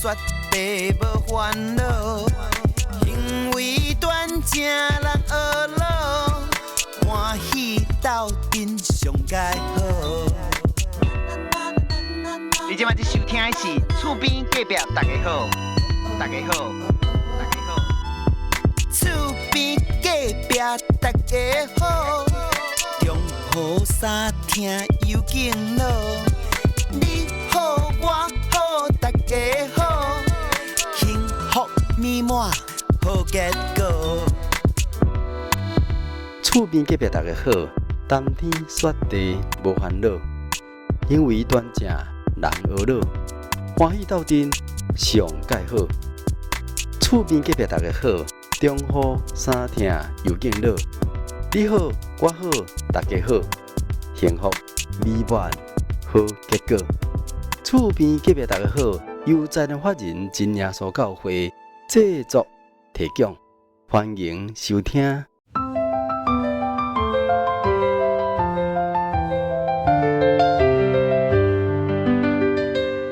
雪地無煩惱，行為端正人呵咾，歡喜鬥陣上蓋好。你這擺收聽的是厝邊隔壁大家好，大家好，大家好。厝邊隔壁大家好，中雨三聽有敬老，你好我好大家好，幸福美滿好結果。厝邊隔壁大家好，談天說地無煩惱，行為端正人呵咾，歡喜鬥陣上蓋好。厝邊隔壁大家好，中雨三聽又敬老，你好我好大家好，幸福美滿好結果。厝邊隔壁大家好，由在的法人真耶穌教會製作提供，歡迎收聽。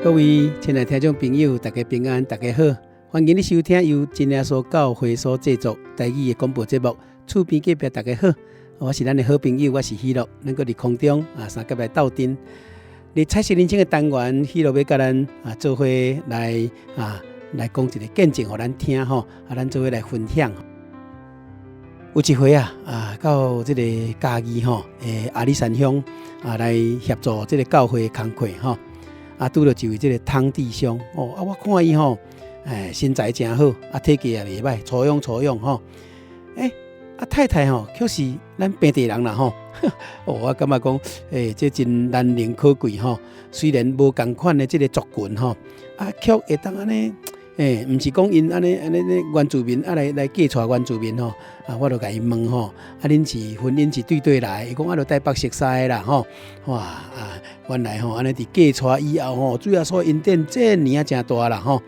各位親愛聽眾朋友，大家平安，大家好，歡迎你收聽由真耶穌教會所製作台語的廣播節目《厝邊隔壁大家好》，我是咱的好朋友，我是喜樂，咱閣佇空中啊，相佮來鬥陣。佇彩色人生的單元，喜樂欲佮咱啊做伙來啊來講一個見證予咱聽吼，啊，咱做伙來分享。有一回啊啊，到這個嘉義吼，阿里山鄉啊來協助這個教會的工課吼。啊，拄著一位這個湯弟兄哦，啊，我看伊吼，身材誠好，啊，體格也袂䆀，粗勇粗勇吼。啊，太太吼，卻是咱平地人啦吼。哦，我感覺講，這真難能可貴吼。雖然無仝款的這個族群吼，啊，卻會當按呢，毋是講𪜶按呢按呢原住民啊來來嫁娶原住民吼，啊，我就共伊問吼，啊，恁是婚姻是對佗來？伊講啊，就台北熟似的啦吼。哇啊，原來吼，按呢佇嫁娶以後吼，主耶穌恩典這爾啊誠大啦吼。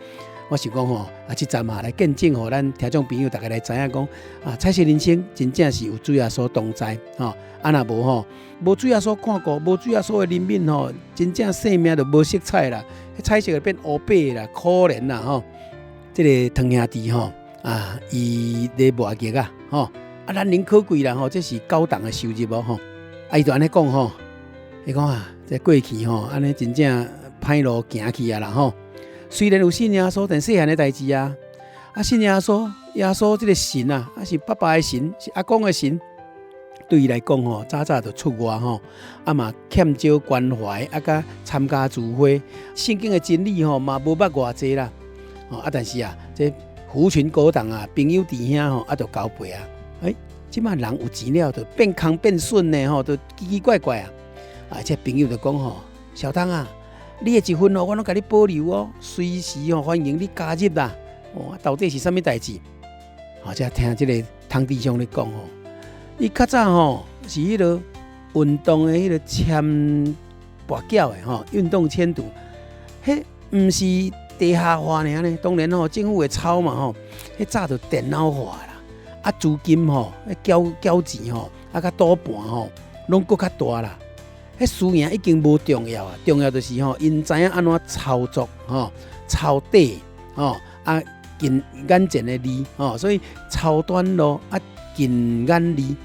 我想講吼，啊，這站啊來見證予咱聽眾朋友逐家來知影講，啊，彩色人生真正是有主耶穌同在吼。啊，若無吼，無主耶穌看顧，無主耶穌的憐憫吼，真正生命就無色彩啦，彩色就變烏白啦，可憐啦吼。這個湯兄弟吼，啊，伊咧貿易啊，吼，啊，難能可貴啦吼，這是高檔的收入哦吼。啊，伊就按呢講吼，伊講啊，這過去吼，按呢真正歹路行去啊啦吼。雖然有信耶穌，但細漢的代誌啊，啊信耶穌，耶穌這個神啊，啊是爸爸的神，是阿公的神，對伊來講吼，早早就出外吼，啊嘛欠少關懷，啊佮參加聚會，聖經的真理吼嘛無捌偌濟啦，吼啊但是啊，這狐群狗黨啊，朋友弟兄吼啊就交陪啊，這擺人有錢了就變空變損呢吼，就奇奇怪怪啊，啊這朋友就講吼，小湯啊。你的一份哦，我攏共你保留哦，隨時哦歡迎你加入啦。哦，到底是啥物代誌？哦，才聽這個湯弟兄咧講吼，伊較早吼是彼個運動的彼個簽跋筊的吼，運動簽賭，彼毋是地下化爾呢。當然吼，政府會抄嘛吼，彼早就電腦化啦。啊，資金吼，繳繳錢吼，啊，佮賭盤吼，攏閣較大啦。彼輸贏已經無重要啊，重要就是吼，𪜶知影按怎操作吼，抄底吼，啊近眼前的利吼，所以抄短路啊近眼利，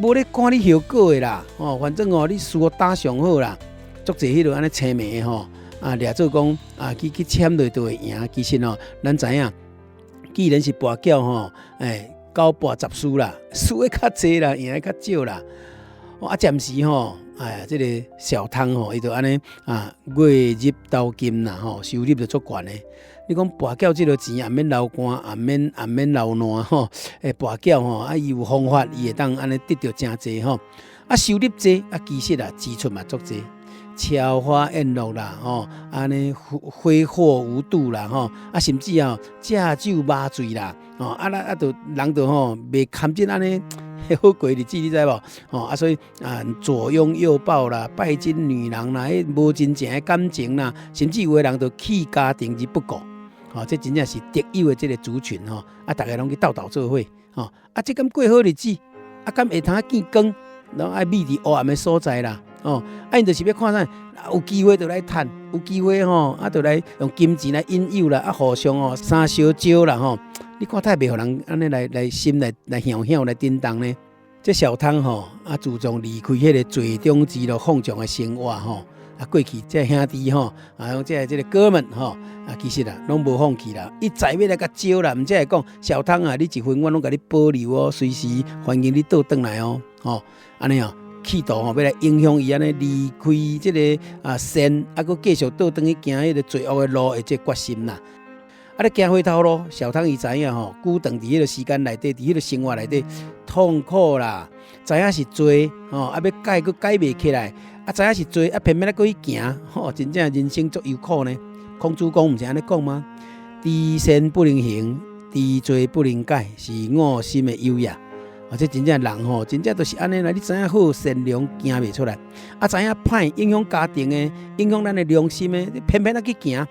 無咧看你後果的啦吼，反正吼你輸打上好啦，足濟彼落按呢青暝吼，啊掠做講啊去去簽落就會贏，其實吼咱知影，既然是跋筊吼，九跋十輸啦，輸的較濟啦，贏的較少啦。啊，暫時吼，哎呀，這個小湯吼，伊就按呢啊，月入斗金啦吼，收入就足懸的。你講跋筊這個錢也免流汗，也免也免流汗吼，跋筊吼，啊，伊有方法，伊會當按呢得著誠濟吼。啊，收入濟，啊，其實啊，支出嘛足濟，超花宴樂啦吼，按呢揮霍無度啦吼，啊，甚至啊，食酒麻醉啦，吼，啊，啊，就人就吼袂堪得按呢。好過日子，你知無？吼啊，所以啊，左擁右抱啦，拜金女郎啦，彼無真正的感情啦，甚至有的人就棄家庭而不顧，吼，這真正是特有的這個族群吼，啊，逐家攏去鬥鬥做伙，吼，啊，這敢過好日子？啊，敢會通見光？攏愛覕佇黑暗的所在啦，哦，啊，𪜶就是欲看啥，有機會就來趁，有機會吼，啊，就來用金錢來引誘啦，啊，互相吼相相招啦吼。你看太袂予人按呢來來心來來響響來震動呢？這小湯吼，啊，自從離開彼個罪中之樂放縱的生活吼，啊，過去這兄弟吼，啊，這個哥們吼，啊，其實啊，攏無放棄啦，一再欲來共招啦，毋才會講小湯啊，你一分我攏共你保留哦，隨時歡迎你倒轉來哦，吼，按呢哦。企圖吼，欲來影響伊按呢離開這个啊善，啊，閣繼續倒轉去行彼个罪惡的路的這個決心啦。啊，咧行回頭路，小湯伊知影吼，久長佇彼個時間內底，佇彼個生活內底痛苦啦，知影是罪吼，啊，欲改閣改袂起來，啊，知影是罪，啊，偏偏閣去行，吼，真正人生足憂苦呢。孔子講毋是按呢講嗎？知善不能行，知罪不能改，是惡心的友也。啊，這真正人吼，真正就是按呢啦。你知影好善良行袂出來，啊，知影歹影響家庭的，影響咱的良心的，你偏偏仔去行。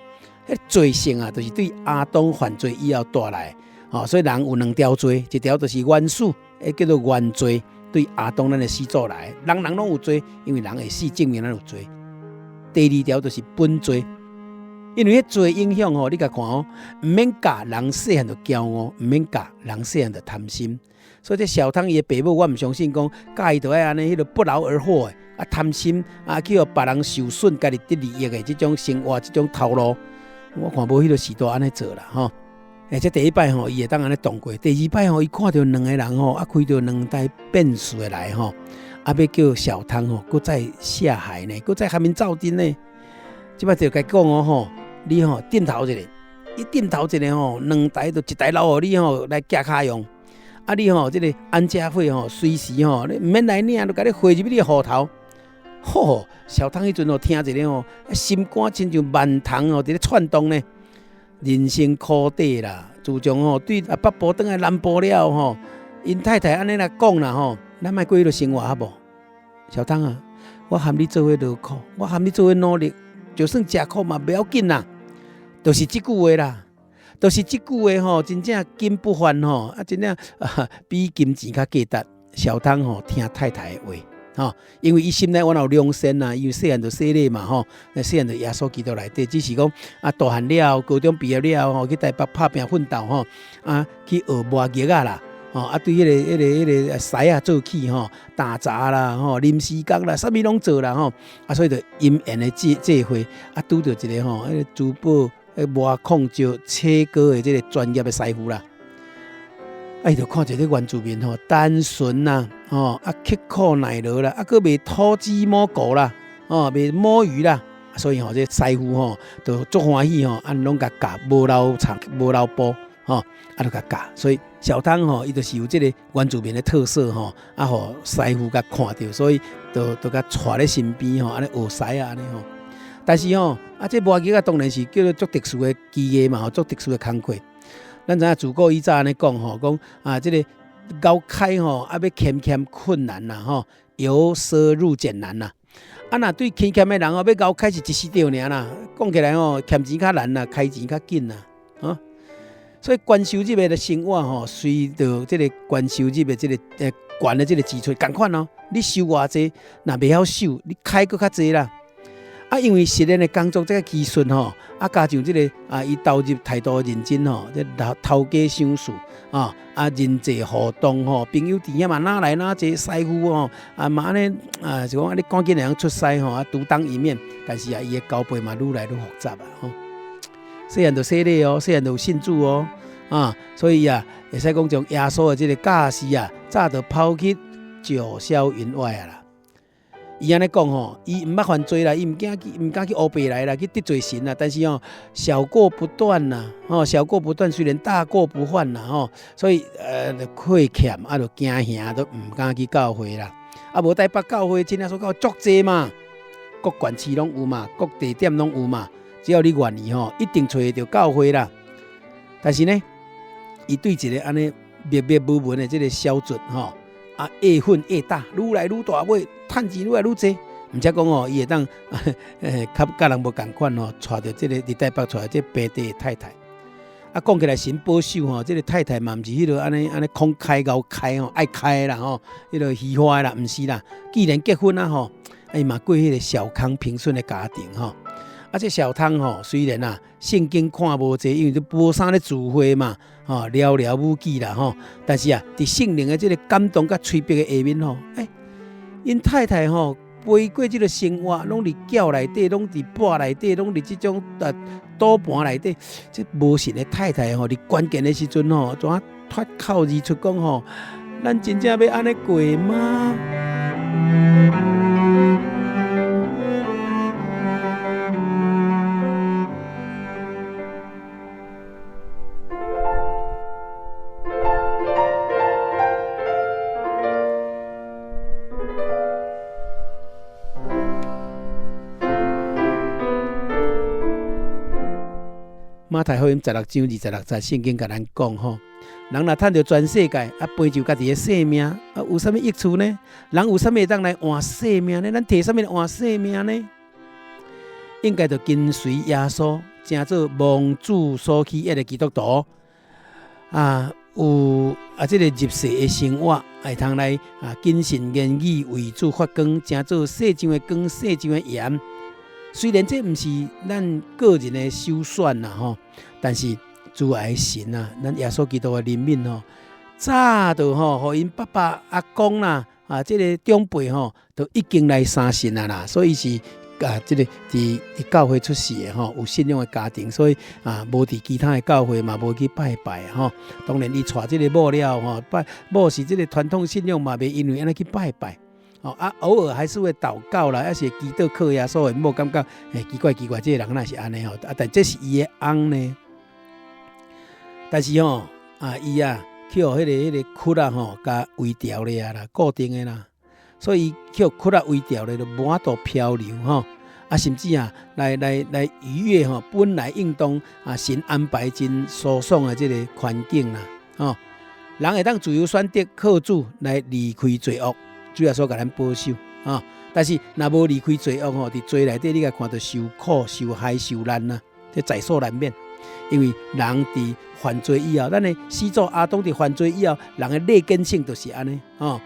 彼罪性啊，就是對亞當犯罪以後帶來。吼，所以人有兩條罪，一條就是原始，彼叫做原罪，對亞當咱的始祖來，人人攏有罪，因為人會死，證明咱有罪。第二條就是本罪，因為彼罪影響吼，你共看哦，毋免教人細漢就驕傲，毋免教人細漢就貪心。所以這小湯伊的爸母，我毋相信講教伊就愛按呢，彼个不勞而獲的，啊貪心啊去予別人受損，家己得利益的這種生活，這種頭路，我看無彼个時代按呢做啦吼。欸，這第一擺吼，伊會當按呢擋過；第二擺吼，伊看著兩个人吼，啊開著兩台變數的來吼，啊欲叫小湯吼，閣再下海呢，閣再共𪜶鬥陣呢。這擺就共講哦吼，你吼點頭一下，伊點頭一下吼，兩台就一台留予你吼來寄跤用。啊，你吼這个安家費吼，隨時吼，你毋免來領，就共你匯入去你的戶頭。吼，小湯彼陣吼聽一下吼，心肝親像萬蟲吼佇咧竄動呢。人生苦短啦，自從吼對啊北部轉來南部了吼，𪜶太太按呢來講啦吼，咱莫過彼个生活好無？小湯啊，我含你做伙勞苦，我含你做伙努力，就算食苦嘛袂要緊啦，就是這句話啦。就是這句話吼，真正金不換吼，啊，真正啊比金錢較價值。小湯吼聽太太的話，吼，因為伊心內原來有良善啊，因為細漢就洗禮嘛吼，那細漢就耶穌基督內底，只是講啊大漢了後，高中畢業了後吼，去台北拍拚奮鬥吼，啊去學磨玉仔啦，吼啊對彼个彼个彼个師仔做起吼，打雜啦吼，臨時工啦，啥物攏做啦吼，啊所以就因緣的際會，啊拄著一个吼，彼个珠寶。磨礦石切割的這个專業的師傅啦，啊，伊就看這个原住民吼，單純啦，吼啊刻苦耐勞啦，啊閣袂偷雞摸狗啦，哦袂摸魚啦，所以吼這師傅吼就足歡喜吼，啊攏共教，無留長，無留步，吼啊就共教，所以小湯吼伊就是有這个原住民的特色吼，啊予師傅共看著，所以就共帶咧身邊吼，按呢學師仔按呢吼。但是吼，啊，這磨玉仔當然是叫做足特殊的技藝嘛，吼，足特殊的工課。咱知影自古以早按呢講吼，講啊，這个𠢕開吼，啊，欲儉儉困難啦，吼，由奢入儉難啦。啊，若對勤儉的人吼，欲𠢕開是一時著爾啦。講起來吼，儉錢較難啦，開錢較緊啦，啊。所以懸收入的生活吼，隨著這个懸收入的這个懸的這个支出仝款哦。你收偌濟，若袂曉守，你開閣較濟啦。啊，因為熟練的工作這个技術吼，啊，加上這个啊，伊投入態度認真吼，這頭家賞識啊，啊，人際互動吼，朋友佇遐嘛，哪來哪濟師傅吼，啊嘛按呢啊，就講啊，你趕緊會當出師吼，啊，獨當一面。但是啊，伊的交配嘛，愈來愈複雜啊，吼。細漢就洗禮哦，細漢就有信主哦，啊，所以啊，會使講將耶穌的這个教示啊，早就拋去九霄雲外啊啦。伊按呢講吼，伊毋捌犯罪啦，伊毋驚去，毋敢去烏白來啦，去得罪神啦。但是吼，小過不斷啦，吼，小過不斷，雖然大過不犯啦，吼，所以虧欠啊，就驚嚇，都毋敢去教會啦。啊，無台北教會真耶穌教會足濟嘛，各縣市攏有嘛，各地點攏有嘛，只要你願意吼，一定揣會著教會啦。但是呢，伊對一个按呢默默無聞的這个小卒吼，啊，越混越大，愈來愈大尾，趁錢愈來愈濟。毋才講哦，伊會當較佮人無仝款吼，娶著這个佇台北娶這平地的太太。啊，講起來神保守吼，這个太太嘛毋是彼个按呢按呢空開𠢕開吼，愛開的啦吼，彼个虛華的啦，毋是啦。既然結婚啊吼，伊嘛過彼个小康平順的家庭吼。啊，這小湯吼，雖然啊聖經看無濟，因為都無啥咧聚會嘛，吼寥寥無幾啦吼。但是啊，佇聖靈的這个感動佮催逼的下面吼，欸，𪜶太太吼，陪過這个生活，攏佇轎內底，攏佇菝內底，攏佇這種賭盤內底，這無神的太太吼，佇關鍵的時陣吼，怎啊脫口而出講吼，咱真正欲按呢過嗎？馬太福音十六章二十六節，聖經共咱講吼，人若趁著全世界，啊，賠上家己的性命，啊，有啥物益處呢？人有啥物會當來換性命呢？咱提啥物來換性命呢？應該著跟隨耶穌，成做蒙主所喜悅的基督徒啊，有啊，這个入世的生活，會通來啊，謹慎言語為主發光，成做世上的光，世上的鹽。雖然這毋是咱個人的首選啦吼，但是主愛的神啊，咱耶穌基督的憐憫吼，早就吼，予𪜶爸爸阿公啦啊，這个長輩吼，都已經來相信啊啦，所以是啊，這个佇教會出世的吼，有信仰的家庭，所以啊，無佇其他的教會嘛，無去拜拜吼。當然，伊娶這个某了吼，拜某是這个傳統信仰嘛，袂因為按呢去拜拜。哦啊，偶爾還是會禱告啦，抑是祈禱靠耶穌的某感覺，欸，奇怪奇怪，這个人哪是按呢吼？啊，但這是伊的翁呢。但是吼，啊，伊啊去予彼个窟仔吼，共圍牢咧啊啦，固定的啦，所以去予窟仔圍牢咧，就無法度漂流吼。啊，甚至啊，來來來逾越吼，本來應當啊神安排真舒爽的這个環境啦，吼。人會當自由選擇靠主來離開罪惡。主耶穌共咱保守啊！但是若無離開罪惡吼，佇罪內底你共看著受苦、受害、受難啊，這在所難免。因為人佇犯罪以後，咱的始祖亞當佇犯罪以後，人的劣根性就是按呢，吼，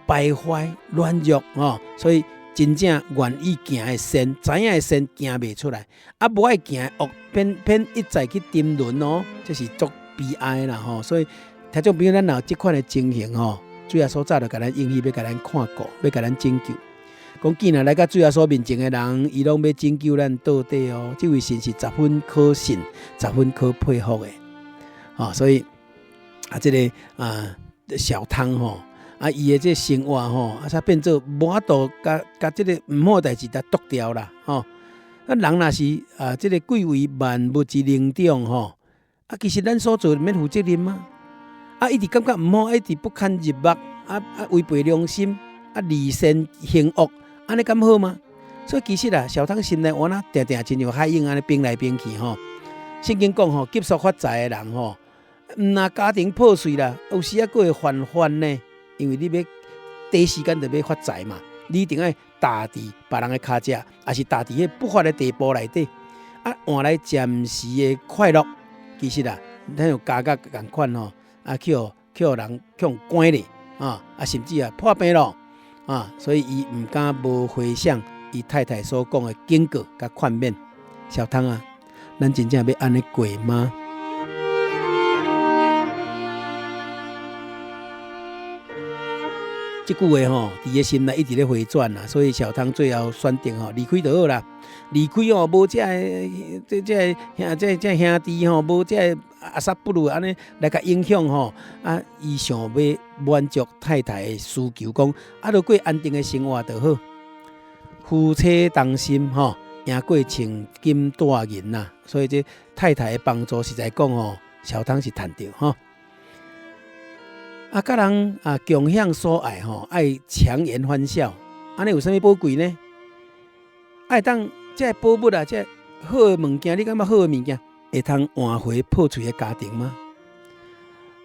敗壞、軟弱吼，所以真正願意行的善，知影的善行袂出來，啊，無愛行的惡，偏偏一再去沉淪哦，這是足悲哀啦吼。所以聽眾朋友，咱若有這款的情形吼。主耶穌早就共咱應許，欲共咱看顧，欲共咱拯救。講既然來到主耶穌面前的人，伊攏欲拯救咱到底哦。這位神是十分可信、十分可佩服的。哦，所以啊，這个啊小湯吼，啊伊的這生活吼，啊才變做無法度共共這个毋好代誌共擋掉啦。吼，啊人若是啊這个貴為萬物之靈長吼，啊其實咱所做毋免負責任嗎？啊！一直感覺毋好，一直不堪入目，啊啊違背良心，啊離善行惡，按呢敢好嗎？所以其實啊，小湯心內我若定定親像海湧按呢變來變去吼。聖經講吼，急速發財的人吼，毋若家庭破碎啦，有時啊閣會反翻呢。因為你欲短時間就欲發財嘛，你一定愛踏佇別人的跤跡，抑是踏佇彼不法的地步內底，啊換來暫時的快樂。其實啊，咱有家甲仝款吼。啊，去予去予人去予關咧，啊啊，甚至啊破病咯，啊，所以伊毋敢無回想伊太太所講的警告佮勸勉。小湯啊，咱真正欲按呢過嗎？這句話吼，佇伊心內一直咧迴轉啦，所以小湯最後選擇吼離開就好啦。離開哦，無這个這這个兄這這兄弟吼，無這个阿薩布魯按呢來共影響吼。啊，伊想欲滿足太太的需求，講啊，著過安定的生活就好。夫妻同心吼，贏過千金帶銀啦。所以這太太的幫助實在講吼，小湯是趁著吼。啊，佮人啊共享所愛吼，愛強顏歡笑，按呢有啥物寶貴呢？愛當這個寶物啊，這個好的物件，你感覺好的物件會通換回破碎的家庭嗎？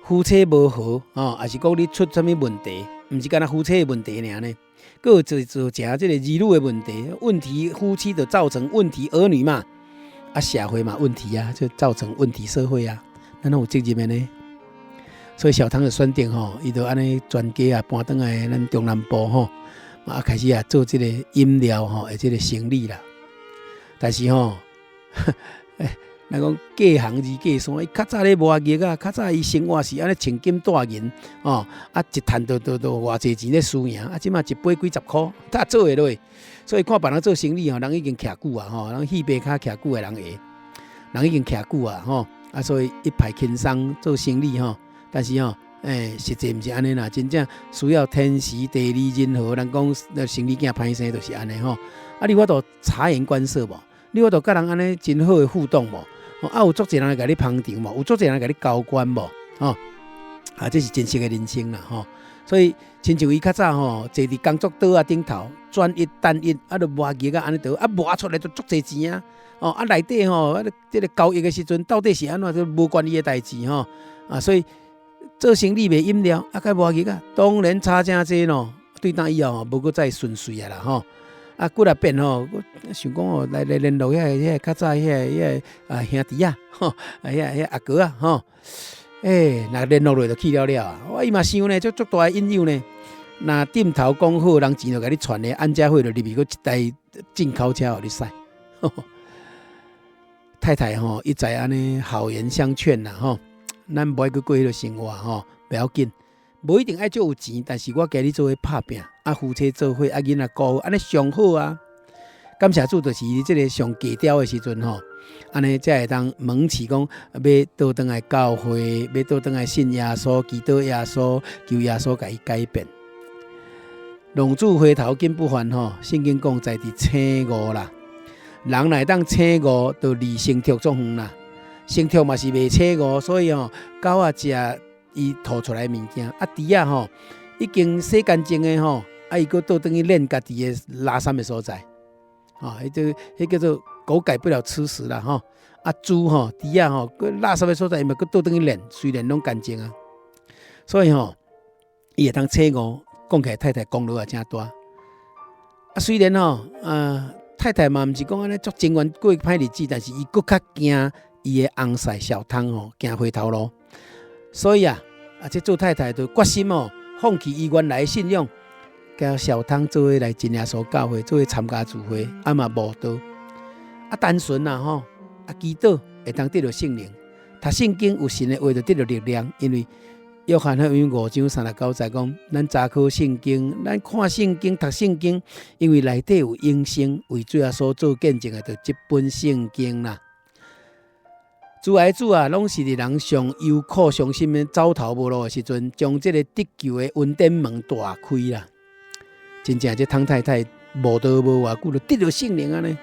夫妻無和吼，抑是講你出啥物問題？毋是干焦夫妻的問題爾呢，閣有造造成這個兒女的問題，問題夫妻就造成問題兒女嘛，啊社會嘛問題啊，就造成問題社會啊，咱攏有責任的呢。所以小湯的選擇吼，伊就按呢全家啊搬轉來咱中南部吼，啊開始啊做這個飲料吼的這個生意啦。但是吼，人講隔行如隔山，伊較早咧貿易啊，較早伊生活是按呢穿金戴銀，哦，啊一趁就偌濟錢咧輸贏，啊這馬一杯幾十箍，才做會落。所以看別人做生意吼，人已經徛久啊，吼，人戲爬跤徛久的人會，人已經徛久啊，吼，啊所以一派輕鬆做生意吼，但是吼，實際毋是按呢啦，真正需要天時地利人和。人講生理囝歹生就是按呢吼。啊，你有法度察言觀色無？你有法度佮人按呢真好的互動無？啊，有足濟人來共你捧場無？有足濟人來共你交關無？吼，啊，這是真實的人生啦，吼。所以，親像伊較早吼，坐佇工作桌仔頂頭，專一單一，啊，就磨藝啊，按呢就啊，磨出來就足濟錢啊。哦，啊，內底吼，啊，這個交易的時陣，到底是按怎，都無關伊的代誌吼。啊，所以做生意賣飲料，啊，佮磨藝啊，當然差誠濟咯。對今以後吼，無閣再順遂啊啦吼。啊，過來變吼，我想講哦，來來聯絡遐個較早遐個啊兄弟啊，吼，啊遐阿哥啊，吼，若聯絡落就去了了啊。我伊嘛想呢，足足大的引誘呢。若頂頭講好，人錢就共你傳的，按家會就入去，閣一台進口車予你駛。太太吼一再按呢好言相勸啦，吼，咱無愛閣過彼个生活吼，袂要緊，無一定愛足有錢，但是我共你做伙拍拚，啊夫妻做伙，啊囡仔顧好，按呢上好啊。感謝主，就是伊這个上低調的時陣吼，按呢才會當萌起講欲倒轉來教會，欲倒轉來信耶穌，祈禱耶穌，求耶穌共伊改變。浪子回頭金不換吼，聖經講在佇醒悟啦。人若會當醒悟，就離牲畜足遠啦。牲畜嘛是袂醒悟，所以吼，狗仔食伊吐出來的物件，啊豬仔吼已經洗乾淨的吼，啊伊閣倒轉去練家己的垃圾的所在，吼，彼叫做狗改不了吃屎啦吼。啊豬吼，豬仔吼，閣垃圾的所在，伊嘛閣倒轉去練，雖然攏乾淨啊。所以吼，伊會當醒悟，講起來太太功勞也誠大。啊，雖然吼，啊太太嘛毋是講按呢足情願過歹日子，但是伊閣較驚伊的翁婿小湯吼，行回頭路。所以啊，啊這做太太就決心哦，放棄伊原來的信仰，佮小湯做伙來真耶穌教會，做伙參加聚會，啊嘛慕道，啊單純啦吼，啊祈禱會當得著聖靈，讀聖經有神的話就得著力量，因為約翰福音5章39節講，咱查考聖經，咱看聖經、讀聖經，因為內底有永生，為主耶穌做見證的，就這本聖經啦。慈愛主啊，攏是佇人上憂苦、傷心的走投無路的時陣，將這個得救的恩典門大開啦。真正這湯太太慕道無偌久，就得著聖靈按呢。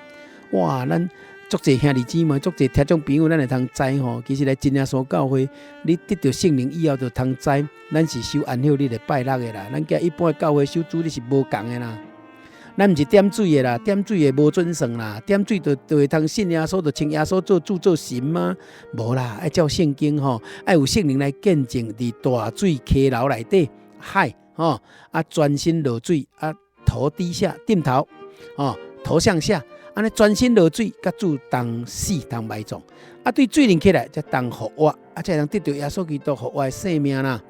哇！咱足濟兄弟姊妹，足濟聽眾朋友，咱會通知吼。其實來真耶穌教會，你得著聖靈以後，就通知，咱是守安息日的拜六的啦。咱佮一般的教會守主日是無仝的啦。咱毋是點水的啦，點水的無準算啦，點水就會通信耶穌，就稱耶穌做主做神嗎？無啦，愛照聖經吼，愛有聖靈來見證，佇大水溪流內底海吼，啊全身落水啊頭低下點頭吼，頭向下，按呢全身落水，佮主同死同埋葬，啊對水裡起來才同復活，啊才會當得著耶穌基督復活的生命啦。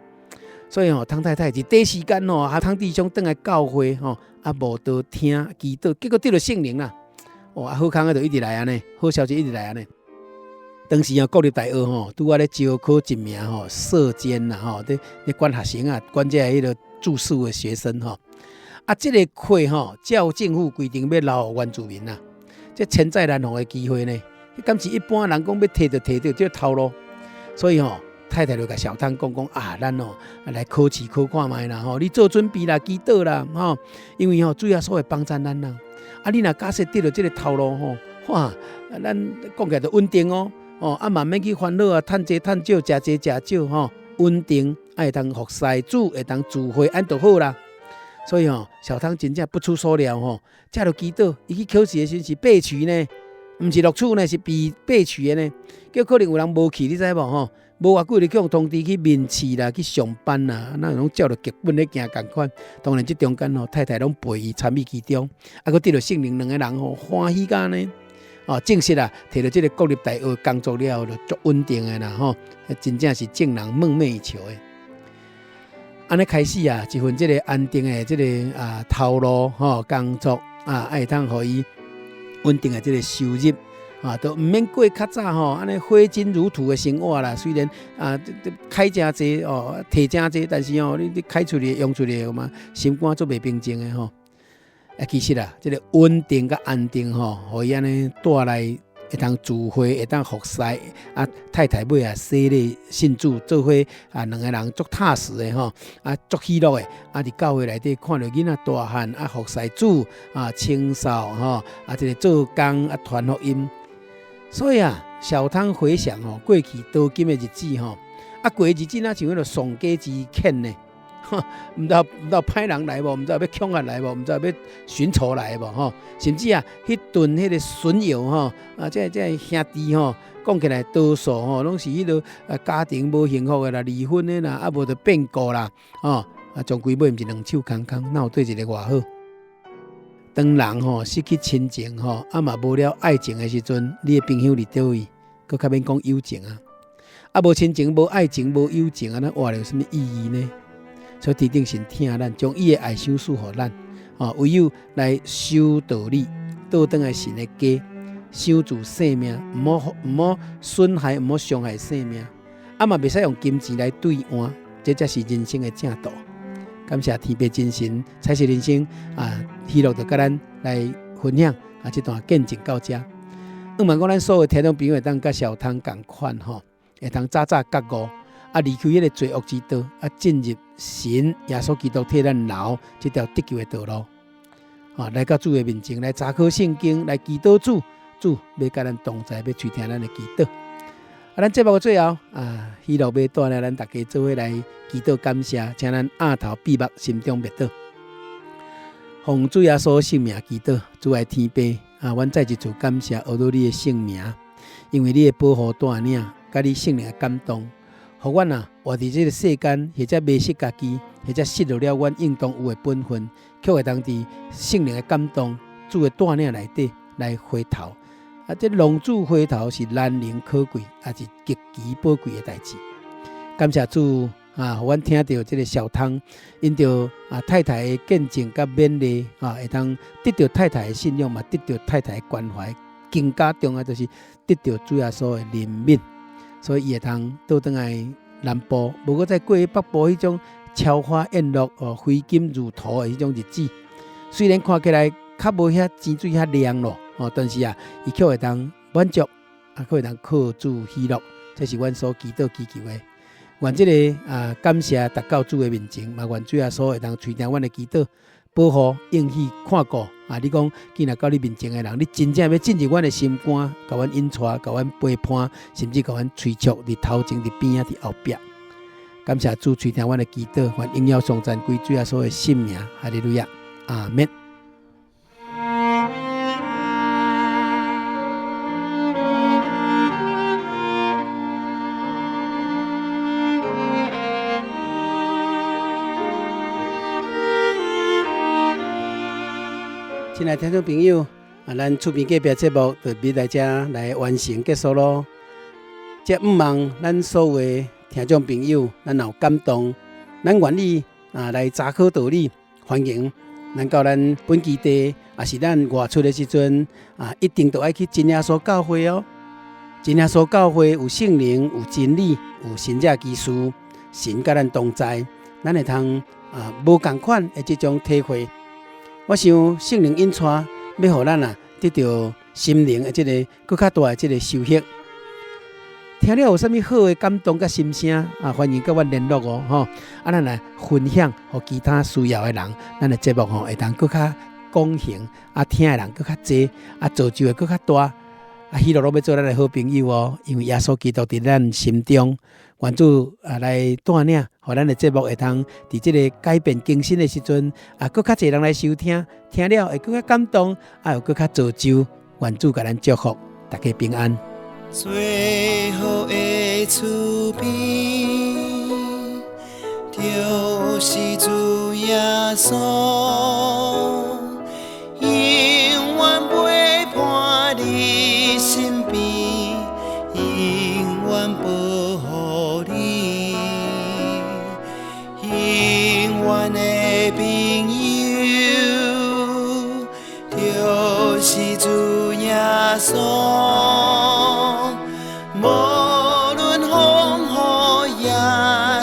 所以吼，湯太太佇短時間吼，啊湯弟兄轉來教會吼，啊慕道聽祈禱，結果得著聖靈啦。哇，好康的就一直來按呢，好消息一直來按呢。當時啊，國立大學吼，拄仔咧招考一名吼舍監啦吼，咧管學生啊，管這个彼个住宿的學生吼。啊，這個課吼，照政府規定欲留予原住民啊，這千載難逢的機會呢，敢是一般人講欲提就提著，這頭路。所以吼，太太就共小湯講講啊，咱哦來考試考看覓啦吼，你做準備啦，祈禱啦吼，因為吼主耶穌會幫贊咱啦。啊，你若假設得著這個頭路吼，哇，咱講起來就穩定哦，哦啊嘛免去煩惱啊，趁濟趁少，食濟食少吼，穩定，啊會當服侍主，會當聚會，按就好啦。所以吼，小湯真正不出所料吼，才就祈禱，伊去考試的時陣是備取呢，毋是錄取呢，是備取的呢。叫可能有人無去，你知無吼？無偌久就去予通知去面試啦，去上班啦，那攏照著劇本咧行仝款。當然，這中間吼，太太攏陪伊參與其中，啊，閣得著聖靈，兩个人吼歡喜甲按呢。哦，正式啊，提著這个國立大學工作了後，就足穩定的啦吼，真正是眾人夢寐以求的。按呢開始啊，一份這个安定的這个頭路吼，工作啊，會當予伊穩定的這个收入啊，都毋免過較早吼，按呢揮金如土的生活啦。雖然啊，開誠濟哦，提誠濟，但是哦，你開出去用出去嘛，心肝足袂平靜的吼。啊，其實啊，這个穩定佮安定吼，予伊按呢帶來會當聚會，會當服侍啊，太太尾啊，洗禮信主，做伙啊，兩个人足踏實的吼，啊，足喜樂的，啊，佇教會內底看著囡仔大漢啊，服侍主啊，清掃吼，啊，這个做工啊，傳福音。所以啊，小湯回想吼，過去淘金的日子吼，啊，過日子若像彼个喪家之犬呢，毋知有歹人來無，毋知有欲恐嚇來無，毋知有欲尋仇來無吼，甚至啊，彼頓彼个損友吼，啊，這兄弟吼，講起來多數吼，攏是彼个啊家庭無幸福的啦，離婚的啦，啊無就變故啦，吼，啊，終歸尾毋是兩手空空，哪有對一个偌好？當人吼失去親情吼，啊嘛無了愛情的時陣，你的朋友佇佗位？閣較免講友情啊！啊無親情、無愛情、無友情，啊，咱活著有啥物意義呢？所以天頂神疼咱，將伊的愛賞賜予咱，吼，唯有來守道理，倒轉來神的家，守住生命，毋好損害，毋好傷害生命，啊嘛袂使用金錢來兌換，這才是人生的正道。感謝天父真神，彩色人生啊，喜樂就佮咱來分享啊，這段見證到這。向望講咱所有聽眾朋友會當佮小湯仝款吼，會當早早覺悟，啊，離開彼个罪惡之道，啊，進入神耶穌基督替咱流這條得救的道路。啊，來到主的面前，來查考聖經，來祈禱主，主欲佮咱同在，欲垂聽咱的祈禱。啊，咱節目的最後啊，喜樂欲帶領咱大家做伙來祈禱感謝，請咱額頭閉目，心中默禱，奉主耶穌聖名祈禱，主愛天父啊，阮再一次感謝阿羅你的聖名，因為你的保護帶領，佮你聖靈的感動，予阮啊活佇這个世間，或者迷失家己，或者失落了阮應當有的本分，卻會當佇聖靈的感動、主的帶領內底來回頭。啊！這浪子回頭是難能可貴，也是極其寶貴的代誌。感謝主啊，予阮聽著這个小湯，因著啊太太的見證佮勉勵啊，會當得著太太的信仰，嘛得著太太的關懷，更加重要就是得著主耶穌的憐憫，所以伊會當倒轉來南部，無閣再過北部彼種超花宴樂哦，揮金如土的彼種日子。雖然看起來較無遐錢水遐亮咯。哦，但是啊，伊卻會當滿足，啊，閣會當靠主喜樂，這是阮所祈禱祈求的。願這个啊，感謝達到主的面前，嘛願主耶穌會當垂聽阮的祈禱，保護、應許、看顧。啊，你講，既若到你面前的人，你真正欲進入阮的心肝，共阮引帶，共阮陪伴，甚至共阮催促佇頭前、佇邊仔、佇後壁。感謝主垂聽阮的祈禱，願榮耀頌讚歸主耶穌的聖名，哈利路亞，阿們。親愛聽眾朋友，啊，咱厝邊隔壁節目就欲來遮來完成結束囉。這向望咱所有的聽眾朋友，咱若有感動，咱願意啊來查考道理，歡迎咱到咱本基地，也是咱外出的時陣啊，一定都愛去真耶穌教會哦。真耶穌教會有聖靈，有真理，有神蹟奇事，神佮咱同在，咱會通啊無仝款的這種體會。我想聖靈引帶，欲予咱啊得著心靈的這个閣較大的這个收穫。聽了有啥物好的感動佮心聲啊，歡迎佮阮聯絡哦，吼！啊，咱來分享予其他需要的人，咱的節目吼會當閣較廣行，啊，聽的人閣較濟，啊，造就會閣較大。啊，喜樂攏欲做咱的好朋友哦，因為耶穌基督佇咱心中，願主啊來帶領，予咱的節目會通佇這个改變更新的時陣，啊，閣較濟人來收聽，聽了會閣較感動，啊，有閣較造就，願主共咱祝福，大家平安。最好的厝邊，就是主耶穌，永遠陪伴你身邊，永遠保護你。彼遠的朋友，就是主耶穌。無論風雨也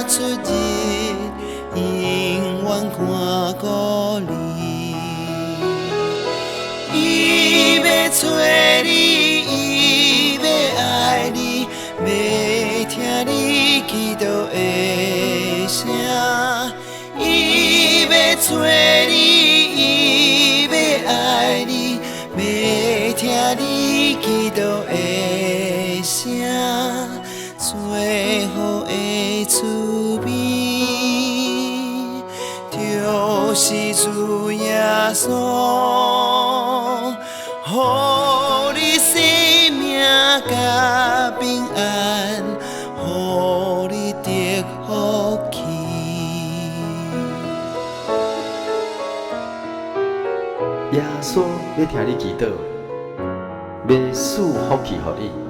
出入，永遠看顧你。伊欲揣你，伊欲愛你，欲聽你祈禱的聲。伊欲揣你，伊欲愛你，欲聽你祈禱的聲。最好的厝邊，就是主耶穌，予你生命佮平安，予你得福氣。耶穌欲聽你祈禱，欲賜福氣予你。